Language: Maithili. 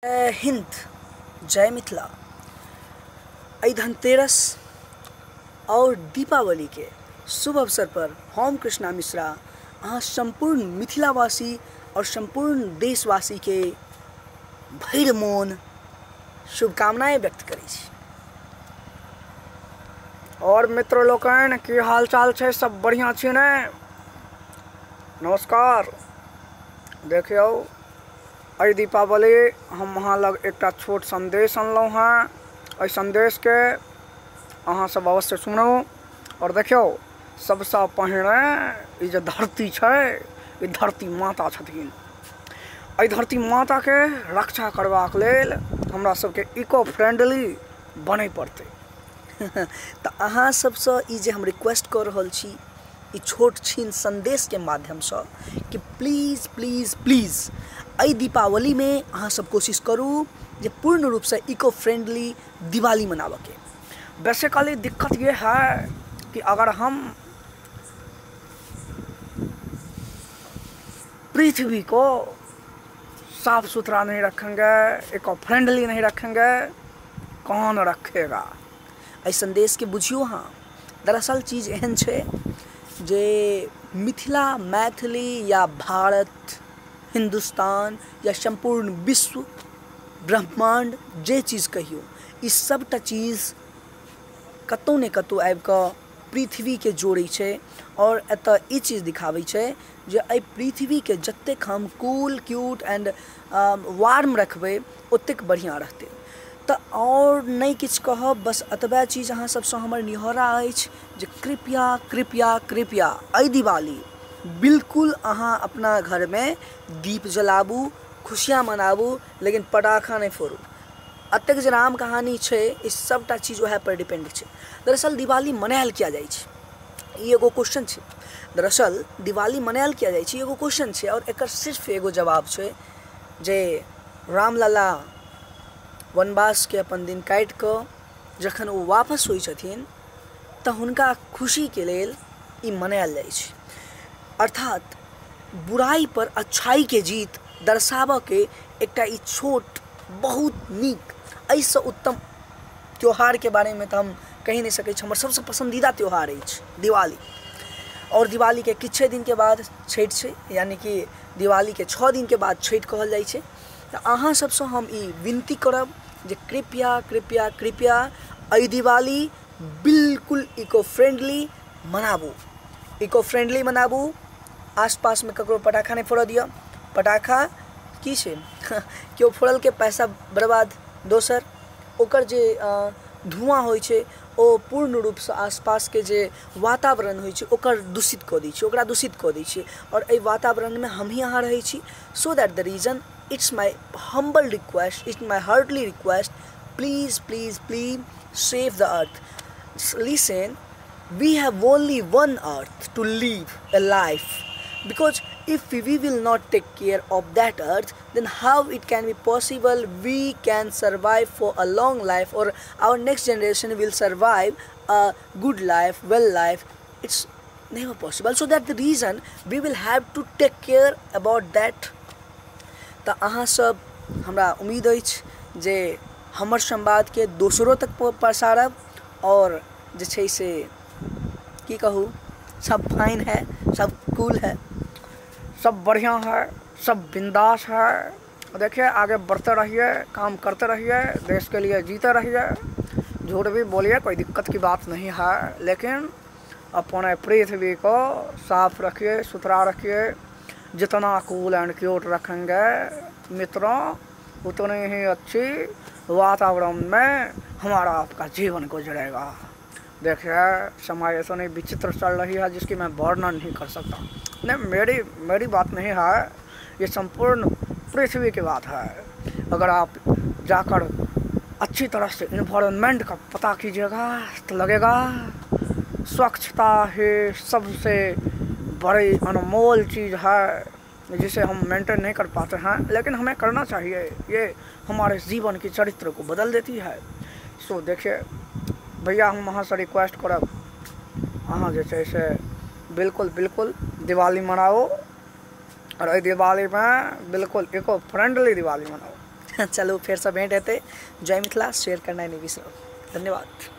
जय हिंद, जय मिथिला। एहि धनतेरस और दीपावली के शुभ अवसर पर हम कृष्णा मिश्रा अहाँ संपूर्ण मिथिलावासी और संपूर्ण देशवासी के भरि मोन शुभकामनाएं व्यक्त करै छी। और मित्र लोकनि, की हाल चाल छै? सब बढ़िया छी ने? नमस्कार। देखियौ, एहि दीपावली हम अहाँ लग एकटा छोट संदेश अनलहुँ हेँ। एहि संदेशके अहाँ सब अवश्य सुनू। और देखियौ, सबसँ पहिने ई जे धरती छै, ई धरती माता छथिन। एहि धरती माताके रक्षा करबाक लेल हमरा सबके इको फ्रेंडली बनै पड़तै। तऽ अहाँ सबसँ ई जे हम रिक्वेस्ट कऽ रहल छी ई छोट छिन संदेशके माध्यमसँ कि प्लीज प्लीज प्लीज एहि दीपावलीमे अहाँ सब कोशिश करू जे पूर्ण रूपसँ इको फ्रेंडली दिवाली मनाबऽके। बेसिकली दिक्कत ये है कि अगर हम पृथ्वी को साफ सुथरा नहीं रखेंगे, इको फ्रेंडली नहीं रखेंगे, कौन रखेगा? एहि संदेशके बुझियौ अहाँ। दरअसल चीज एहन छै जे मिथिला, मैथिली या भारत, हिन्दुस्तान या सम्पूर्ण विश्व, ब्रह्माण्ड, जे चीज कहियौ, ई सबटा चीज कतौ ने कतौ आबिकऽ पृथ्वीके जोड़ै छै। और एतऽ ई चीज दिखाबै छै जे एहि पृथ्वीके जतेक हम कूल, क्यूट एंड वार्म रखबै ओतेक बढ़िआँ रहतै। तऽ आओर नहि किछु कहब, बस एतबे चीज अहाँ सबसँ हमर निहोरा अछि जे कृपया कृपया कृपया एहि दिवाली बिल्कुल अहाँ अपना घरमे दीप जलाबू, खुशियाँ मनाबू, लेकिन पटाखा नहि फोड़ू। एतेक जे राम कहानी छै, ई सबटा चीज वएह पर डिपेंड छै। दरअसल दिवाली मनायल किया जाइ छै, ई एगो क्वेश्चन छै। दरअसल दिवाली मनायल किया जाइ छै, एगो क्वेश्चन छै। और एकर सिर्फ एगो जवाब छै जे रामलला वनवासके अपन दिन काटि कऽ जखन ओ वापस होइ छथिन तऽ हुनका खुशीके लेल ई मनायल जाइ छै। अर्थात बुराइ पर अच्छाईके जीत दर्शाबऽके एकटा ई छोट बहुत नीक, एहिसँ उत्तम त्योहारके बारेमे तऽ हम कहि नहि सकै छी। हमर सबसँ पसन्दीदा त्योहार अछि दिवाली। और दिवालीके किछे दिनके बाद छठि छै, यानी कि दिवालीके 6 दिनके बाद छठि कहल जाइ छै। तऽ अहाँ सबसँ हम ई विनती करब जे कृपया कृपया कृपया एहि दिवाली बिल्कुल इको फ्रेंडली मनाबू, इको फ्रेंडली मनाबू। आसपासमे ककरो पटाखा नहि फोड़ऽ दिअ। पटाखा की छै, केओ फोड़लके पैसा बर्बाद, दोसर ओकर जे धुआँ होइ छै ओ पूर्ण रूपसँ आसपासके जे वातावरण होइ छै ओकर दूषित कऽ दै छै, ओकरा दूषित कऽ दै छै। आओर एहि वातावरणमे हमही अहाँ रहै छी। So that the reason it's my humble request, it's my heartily request, please please please save the earth. Listen, we have only one earth to live a life, because if we will not take care of that earth, then how it can be possible we can survive for a long life, or our next generation will survive a good life, well life? It's never possible. So that the reason we will have to take care about that. तऽ अहाँ सब हमरा उम्मीद अछि जे हमर संवादके दोसरो तक पसारब। और जे छै से की कहू, सब फाइन है, सब कूल है, सब बढ़िया है, सब बिंदास है। देखिए, आगे बढ़ते रहिए, काम करते रहिए, देश के लिए जीते रहिए। झूठ भी बोलिए, कोई दिक्कत की बात नहीं है, लेकिन अपने पृथ्वी को साफ रखिए, सुथरा रखिए। जितना कूल एंड क्यूट रखेंगे मित्रों, उतनी ही अच्छी वातावरण में हमारा आपका जीवन गुजरेगा। देखिए, समय ऐसा नहीं विचित्र चल रही है जिसकी मैं वर्णन नहीं कर सकता। नहीं, मेरी मेरी बात नहीं है, ये संपूर्ण पृथ्वी की बात है। अगर आप जाकर अच्छी तरह से इन्वायरमेंट का पता कीजिएगा तो लगेगा स्वच्छता ही सबसे बड़ी अनमोल चीज़ है जिसे हम मेंटेन नहीं कर पाते हैं, लेकिन हमें करना चाहिए। ये हमारे जीवन की चरित्र को बदल देती है। सो देखिए भैया, हम अहाँ से रिक्वेस्ट करब, अहाँ जे छै से बिल्कुल बिल्कुल दिवाली मनाओ। और एहि दिवालीमे बिल्कुल इको फ्रेंडली दिवाली मनाओ। चलू फेरसँ भेंट हेतै। जय मिथिला। शेयर करनाइ नहि बिसरब। धन्यवाद।